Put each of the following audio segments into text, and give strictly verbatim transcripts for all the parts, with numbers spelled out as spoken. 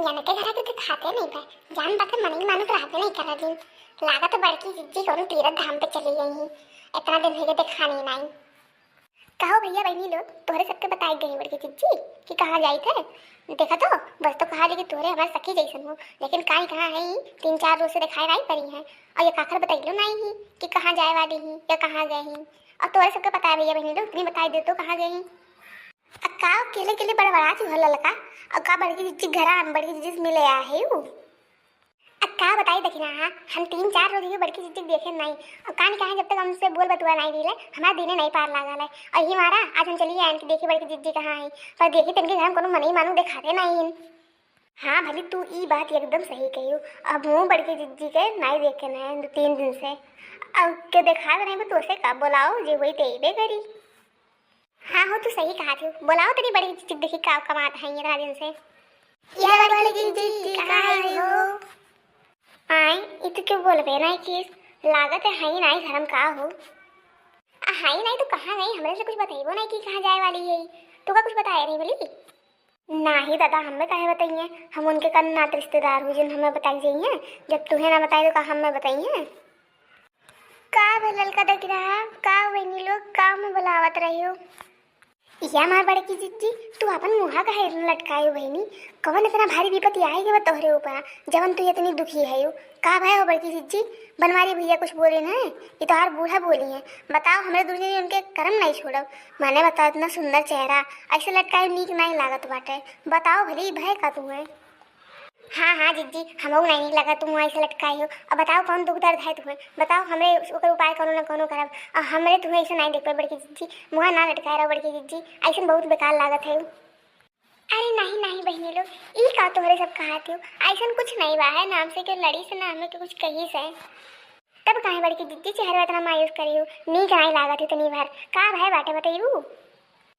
इनके घरा के देखाते नहीं बा, जान बाटे मनई मानुक रहबे नहीं करत ही। लागत बड़की जिज्जी कौनो तीरथ धाम पे चली गई ही, इतना दिन होइगे देखानी नहीं। कहो भैया बहनी लोग, तोहरे सबके बताई गई बड़की जिज्जी कि कहाँ जाई थे? देखा तो, बस तो कहा लेकिन तोहरे हमारे सखी जैसन हो, लेकिन काई कहाँ है ई? तीन चार रोज से देखाई नहीं पड़ी है, और ये काकर बतैलो नहीं ही कि कहाँ जाए वाली ही या कहाँ गए ही। और तोहरे सबके बताए भैया बहनी लोग, इतनी बताई दे तो कहाँ गए ही। आ का अकेले अकेले बड़बड़ात हो ललका? आ का बड़की जिज्जी घरा, बड़की जिज्जी से मिले आ है उ? आ का बताई दखिना, हाँ, हम तीन चार रोज ही बड़की जिज्जी के देखे नहीं। और कान कहे जब तक हमसे बोल बतुआ नहीं दिले, हमारा दिने नहीं पार लागल है। और ही मारा आज हम चलिए आए कि देखी बड़की जिज्जी कहाँ है, पर देखी तनके घर में कोनो मनई मानू देखाते नहीं है। हाँ भली तू ई बात एकदम सही कही। अब हूँ बड़की जिज्जी के नहीं देखे नहीं दो तीन दिन से। अब के देखा नहीं तो उसे का बोलाओ जे वही तेबे करी। हाँ हो, तू सही कहा थी। बोलाओ तेरी बड़ी जिज्जी, देखी का कमात है ये इतना दिन से। ये बड़ी जिज्जी, कहाँ है हो? आए, ई तो क्यों बोलबे नहीं कि लागत है, है ही नहीं घर में का हो। आ, है ही नहीं तो कहाँ गई? हमरे से कुछ बताइबो नहीं कि कहाँ जाए वाली है। तू का कुछ बताए नहीं बोली? नाही दादा, हमें काहे बताइए? हम उनके का नात रिश्तेदार हो जिन हमें बताई जाइए। जब तुहे ना बताई तो का हमें बताइए? का भे ललका डगरा, का बहनी लोग, का में बुलावत रही हो? या मार बड़की जिज्जी, तू अपन मुँहा काहे लटकाए हो बहनी? कवन इतना भारी विपत्ति आई गवा तोहरे ऊपर, जवन तू इतनी दुखी है हो? का भय हो बड़की जिज्जी? बनवारी भैया कुछ बोले ना, ये तोहार बूढ़ा बोली है। बताओ, हमरे दुनिया में उनके करम नहीं छोड़ब। माने बताओ, इतना सुंदर चेहरा ऐसे लटकाए नीक नहीं लागत बाटे। बताओ भली, भय का तू है? हाँ, हाँ, जिज्जी, हमहू नहीं नीक लगा, तुम ऐसे लटकाए हो। अब बताओ, कौन दुख दर्द है तुम्हें? बताओ, हमरे ओकर उपाय कौनो ना कौनो करब। अब हमरे तुम्हें ऐसे नहीं देख पाए, बड़की जिज्जी, मुँह ना लटकाए रहो, बड़की जिज्जी, ऐसे बहुत बेकार लागत है। अरे नहीं, नहीं, बहिनी लोग, ई का तोहरे सब कहत हो? ऐसन कुछ नहीं बा है, ना हमसे के लड़ी से, ना हमें के कुछ कही से। तब काहे बड़की जिज्जी चेहरा इतना मायूस करी हो? नीक नहीं लागत हो तनी भर। का भय बाटे, बताइबू?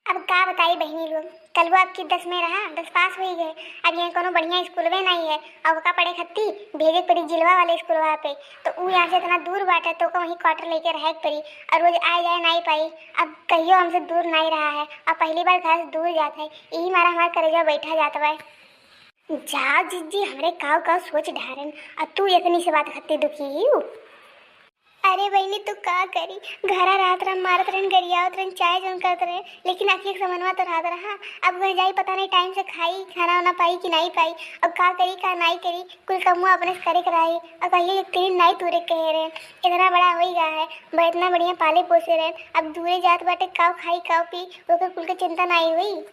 अब का बताई बहिनी लोग, कलवा अब की दस में रहा, दस पास हुई गए। अब यहाँ कोनो बढ़िया स्कूलवे नहीं है, अब का पढ़े खत्ती भेजे पड़ी जिलवा वाले स्कूलवा पे। तो ऊ यहाँ से इतना दूर बाटे, तो का वहीं क्वार्टर लेके रहे के पड़ी, और रोज आए जाए नहीं पाई। अब कहियो हमसे दूर नहीं रहा है, अब पहली बार घर से दूर जात है, यही मारा हमार करेजा बैठा जात बा। जा जिज्जी, हमरे काव काव सोच ढारन, आ तू इतनी से बात खत्ती दुखी ही हूँ। अरे बहिनी, तू का करी, घरा रात रात मारत रहन, गरियावत रहन, चाहे जौन करत रहे, लेकिन आखिर एक समनवा तो रहत रहा। अब वह जाई, पता नहीं टाइम से खाई, खाना वाना पाई कि नहीं पाई। अब का करी, का नहीं करी, कुल कमुआ अपने से करे के रही। अब कहिए एक तीन नहीं तूरे कहे रहे, इतना बड़ा हो ही गया है, ब-, इतना बढ़िया पाले पोसे रहे, अब दूरे जात बाटे, काव खाई, काव पी, ओकर कुल के चिंता नहीं हुई।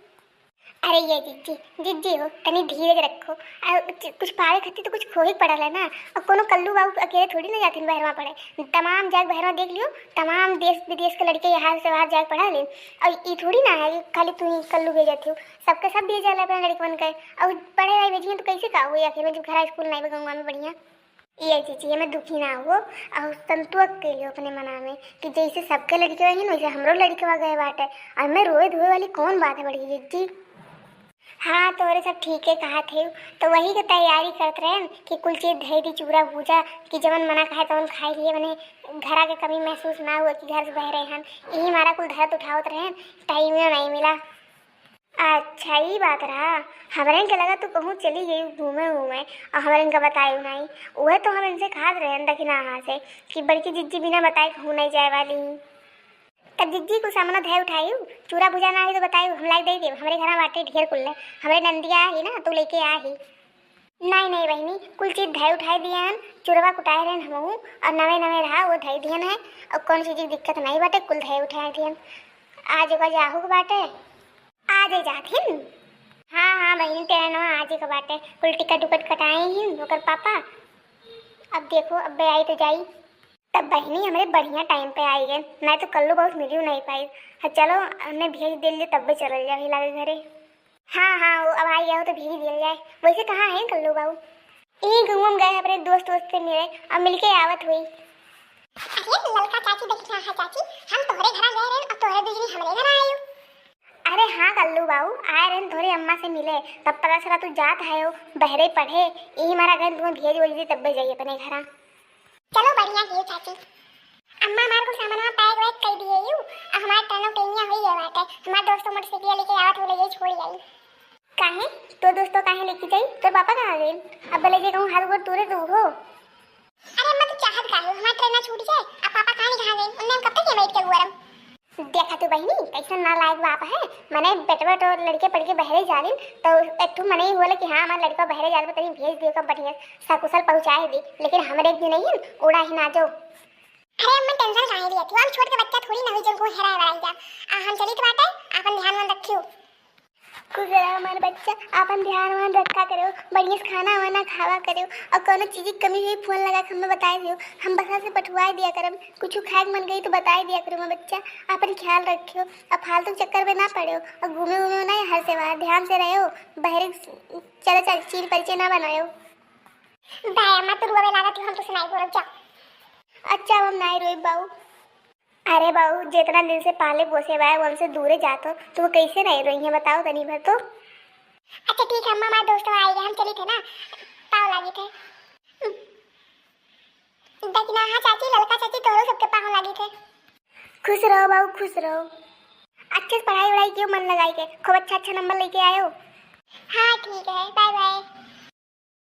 अरे ये जिज्जी, जिज्जी हो, तनी धीरज रखो। आ, कुछ, कुछ पावे खातिर तो कुछ खोवे के पड़ल है ना। और कोनो कल्लू बाबू अकेले थोड़ी ना जाथिन बहरवा पढ़े। तमाम जाग बहरवा देख लियो, तमाम देश विदेश के लड़के यहाँ से बाहर जाके पढ़ा लेन। और ई थोड़ी ना है कि खाली तू ही कल्लू भेजत हो, सबके सब भेजल है अपने लड़कवन के। और पढ़े नहीं भेजिए तो कैसे का हुई आखिर में, जब घर स्कूल नहीं बा गौवा में बढ़िया। ए जिज्जी, एमे दुखी ना हो, और संतोष के लियो अपने मना में कि जैसे सबके लड़के वही वैसे हमरो लड़कवा गए बाटे। और मैं रोए धोए वाली कौन बात है बड़ी जिज्जी? हाँ, तोरे सब ठीक है कहा थे। तो वही के तैयारी करत रहे कि कुल चीज धई दी, चूरा भूजा, कि जवन मना कहे तवन खाई लिए, मने घरा के कमी महसूस ना हुआ कि घर से बहरे हन। यही मारा कुल धरत उठावत रहे, टाइम नहीं मिला। अच्छा, ई बात रहा। हमरे के लगा तू कहूँ चली गई घूमे घूमे, और हमरे के बतायू नहीं। उहे तो हम इनसे कहत रहे दखिना से कि बड़की जिज्जी बिना बताए कहूँ नहीं जाए वाली। तब जिज्जी कुछ सामान धे उठायू, चूरा भुजा ना हुई तो बतायू, हम लाइक दे देब। हमरे घर बाटे ढेर कुल है, हमरे नंदिया ही ना, तू लेके आ ही। नहीं नहीं बहिनी, कुल चीज धे उठाए दिए हन, चूरवा कुटाए रहन हमहू, और नवे नवे रहा वो धे दियन है, और कौन चीज की दिक्कत नहीं बाटे, कुल धे उठाए दियन। आज ओकर जाहू के बाटे, आज ही जात हिन। हाँ, हाँ, बहिनी, तेरा नवा आज ही के बाटे। कुल टिकट उकट कटाए ही ओकर पापा। अब देखो, अब्बे आई तो जाई। तब बहिनी, हमरे बढ़िया टाइम पे आई गए, नहीं तो कल्लू बहुत मिलियो नहीं पाई। हाँ, चलो, हमने भेज दिल जे, तब्बे चलल जाए लागे घरे। हाँ, हाँ, वो अब आई गया हो तो भेज दिया जाए। वैसे कहाँ है कल्लू बाबू? यही घूम गए अपने दोस्त वोस्त से मिले, अब मिलके आवत हुई। अरे ललका चाची, देखी कहाँ है चाची, हम तोहरे घरा गए रहे और तोहरे दूसरी हमरे घर आए हो। अरे हाँ कल्लू बाबू, आए रहन तोहरे अम्मा से मिले, तब पता चला तू जात है हो बहरे पढ़े, यही मारा गए तुम्हें भेज वोज दी तब्बे जाइए अपने घरा। चलो बढ़िया है चाची। अम्मा हमार कुल सामानवा पैक वैक कर दिए यू, अब हमार टर्न टेनिया हुई है बाटे, हमार दोस्तों मोटरसाइकिल लेके आवत हो ले छोड़ आई। काहे? तोर दोस्त काहे लेके जाई? तोर पापा कहाँ गए? अब भले जे कहूँ हाथ गोड़ तूरे दू हो। अरे अम्मा, तू चाहत का हो? हमार ट्रेन ना छूट जाए। अब पापा कहाँ नहीं कहाँ गए? उनने हम कब तक ये वेट करबू गरम? देखा तू बहिनी, कैसन नालायक बाप है। मने बेटवा तो लड़के पढ़ के बहरे जालिन, तो एक ठो मने ही होला कि हाँ, हमार लड़का बहरे जाल, तनी भेज दियो, कब बढ़िया सकुशल पहुँचाए दी। लेकिन हमरे एक दिन नहीं उड़ा ही ना जाओ। अरे अम्मा, टेंशन काहे लिया थी? हम छोट के बच्चा थोड़ी ना हुई, जिनको हेराए वाला जा। आ, हम चली तो बाटे, आपन ध्यान मन रखियो। खुश रहा हमार बच्चा, आपन ध्यान वान रखा करो, बढ़िया से खाना वाना खावा करो, और कोनो चीज की कमी हुई फोन लगा के हमें बताए दियो, हम बसा से पठवाए दिया करम। कुछ खाए के मन गई तो बताए दिया करो हमार बच्चा, आपन ख्याल रखियो, और फालतू चक्कर में ना पड़ो, और घूमे उमे ना हर से बाहर, ध्यान से रहो, बहरे चला चल चीन परिचय ना बनायो। दाया मत रोवे लागत हो, हम तो सुनाई बोलब जा। अच्छा, हम नाई रोई बाऊ। अरे बाऊ, जितना दिन से पाले पोसे बाय, उनसे दूरे जात हो, तो वो कैसे नहीं रोई है, बताओ तनी भर तो। अच्छा ठीक है अम्मा, हमारे दोस्त आई गए, हम चली थे ना, पाँव लागी थे। दक्षिणा, हाँ चाची, ललका चाची, तोहरो सबके पाँव लागी थे। खुश रहो बाऊ, खुश रहो। अच्छे से पढ़ाई वढ़ाई कियो, मन लगाई के, खूब अच्छा अच्छा नंबर लेके आयो। हाँ ठीक है, बाय बाय।